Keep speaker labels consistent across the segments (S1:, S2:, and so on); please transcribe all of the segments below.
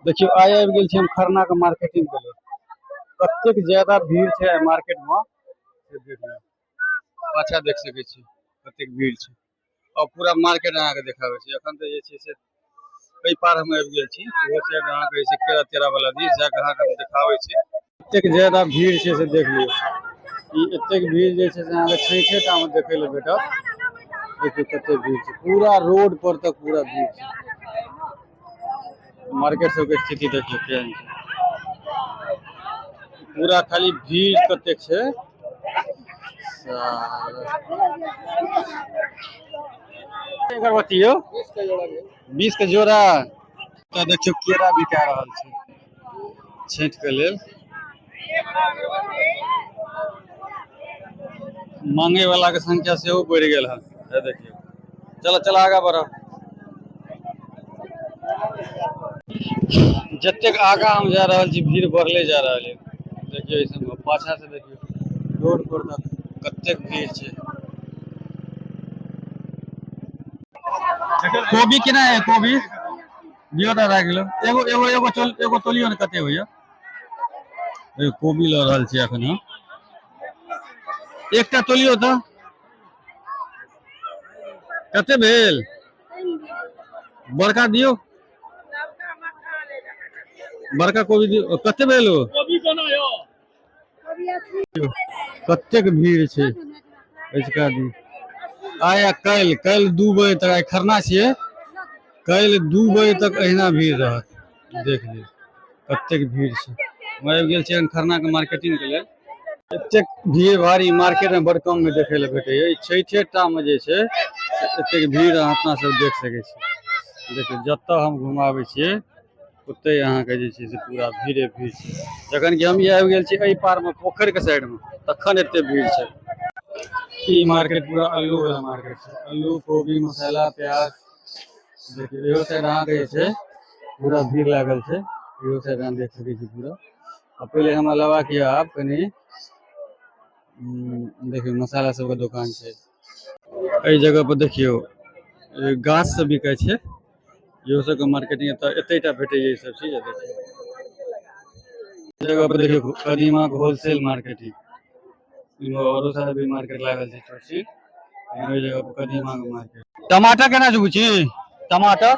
S1: देखियौ आइ आबि गेल छी हम खरना के मार्केटिंग के लेल। कतेक ज्यादा भीड़ छै आइ मार्केट में से देख लियौ। पाछा देख सकै छी कतेक भीड़ छै और पूरा मार्केट अहाँके देखाबै छी। एखन तऽ जे छै से एहि पार हम आबि गेल छी, ओहो साइड अहाँके जे छै केरा तेरा वाला दिस जाके अहाँके हम देखाबै छी। एतेक ज्यादा भीड़ छै से देख लियौ। ई एतेक भीड़ जे छै से अहाँके छठे टा में देखै लए भेटत। देखियौ कतेक भीड़ छै, पूरा रोड पर तक पूरा भीड़ छै। मार्केट सबके स्थिति देखियौ केहन छै, पूरा खाली भीड़ कतेक छै। अगरबत्ती यौ 20 के जोड़ा। तऽ देखियौ केरा बिका रहल छै छठि के लेल। मांगे वाला के संख्या सेहो बढ़ि गेल हन। हे देखियौ, चलो चलो आगा बढ़ो। जतेक आगा हम जा रहल छी भीड़ बढ़ले जा रहल है। देखियौ एहि सबमे पाछा से देखियौ रोड पर तक कतेक भीड़ छै। कोबी केना है? कोबी दियौ तऽ आधा किलो। एगो एगो एगो चल, एगो तोलियौ ने कते होइया। एगो कोबी लऽ रहल छी एखन हम। एकटा तोलियौ तऽ कते भेल? बड़का दियौ, बड़का कोबी दियौ। कते भेल ओ? कतेक भीड़ छै अजुका दिन। आइ आ काल्हि, काल्हि 2 बजे तक, आइ खरना छियै, काल्हि 2 बजे तक अहिना भीड़ रहत। देख लियौ कतेक भीड़ छै। हम आबि गेल छियै खरना के मार्केटिंग के लेल। एतेक भीड़ भारी मार्केट में बड़ कम में देखे लए भेटैया। ई छठे टा में जे छै से एतेक भीड़ अहाँ अपना सब देख सकै छी। देखियौ जतऽ हम घुमाबै छियै ओतै अहाँके जे छै से पूरा भीड़े भीड़ छै। जखन कि हम ई आबि गेल छी एहि पार में पोखरि के साइड में, तखन एते भीड़ छै। ई मार्केट पूरा आलू वाला मार्केट छै। आलू कोबी मसाला प्याज। देखियौ इहो साइड अहाँके जे छै पूरा भीड़ लागल छै। इहो साइड अहाँ देख सकै छी पूरा। आ पहिले हमरा लेबाक यऽ आब कनि देखियौ मसाला सबके दोकान छै। एहि जगह पर देखियौ गाछ सब बिकाइ छै। इहो सबके मार्केटिंग एतऽ एतेटा भेटैया ई सब चीज। देखियौ जगह पर देखियौ कदीमा के होलसेल मार्केटिंग। इहो औरो सारा भी मार्केट लागल छै छोट छी। एहि जगह पर कदीमा के मार्केट। टमाटर केना छै बुची? टमाटर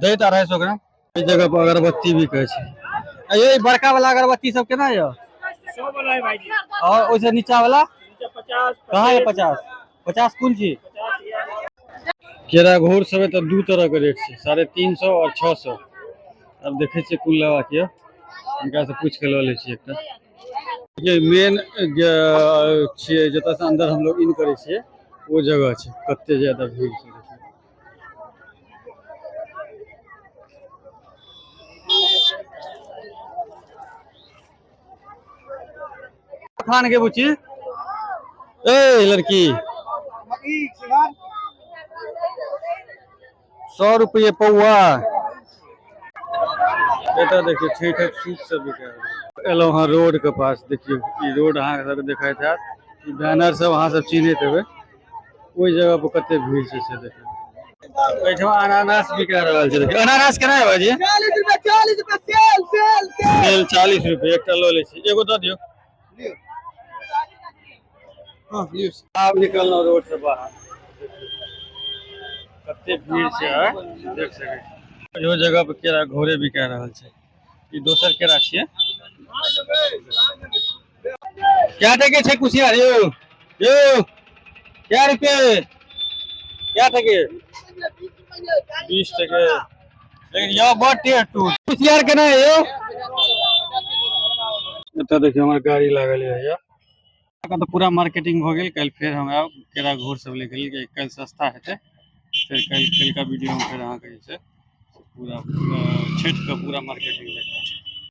S1: दैत 250 ग्राम। एहि जगह पर अगरबत्ती बिकै छै। ये बड़का वाला अगरबत्ती सब केना यऽ?
S2: 100 वाला है भाईजी।
S1: और ओइसे नीचा वाला?
S2: नीचा 50।
S1: कहाँ है 50? 50 कोन चीज?
S2: 50 ये।
S1: केरा घोर सब एतऽ 2 तरह के रेट छै, 350 और 600। आब देखै छियै कोन लेबाक यऽ, हिनका से पूछि के लऽ लै छियै एकटा। ये मेन छियै जतऽ से अंदर हमलोग इन करै छियै ओ जगह छै। कते ज्यादा भीड़ छै देखियौ। खान के बुची ए लड़की 100 रुपये पौआ। एतऽ देखियौ छठिक सूप सब बिका रहल। एलहुँ हँ रोड के पास। देखियौ ई रोड अहाँके सबके देखैत हैत, ई बैनर सब अहाँ सब चिन्हैत हेबै। ओहि जगह पर कते भीड़ छै से देखियौ। एहिठमा अनानास बिका रहल छै। देखियौ अनानास केना है भाईजी?
S3: 40 रुपया, 40 रुपया, सेल, सेल, सेल।
S1: सेल 40 रुपये। एकटा लऽ लै छी, एगो दऽ दियौ।
S3: हँ, लियौ।
S1: आब निकललहुँ रोड से बाहर। कते भीड़ छै देख सकै छी। इहो जगह पर केरा घोरे बिका रहल छै। ई दोसर केरा छियै। क्या टके छै कुसियार यौ? यौ क्या रुपये? क्या टके? 20 टके। लेकिन यौ बड़ टेस्ट टूट। कुसियार केना है यौ? एतऽ देखियौ हमर गाड़ी लागल यऽ। यौ तऽ पूरा मार्केटिंग भऽ गेल। काल्हि फेर हम आयब केरा घोर सब लैके लेल, किएकि काल्हि सस्ता हेतै। फेर काल्हिका वीडियो में फेर अहाँके जे छै पूरा छठिके पूरा मार्केटिंग देखायब।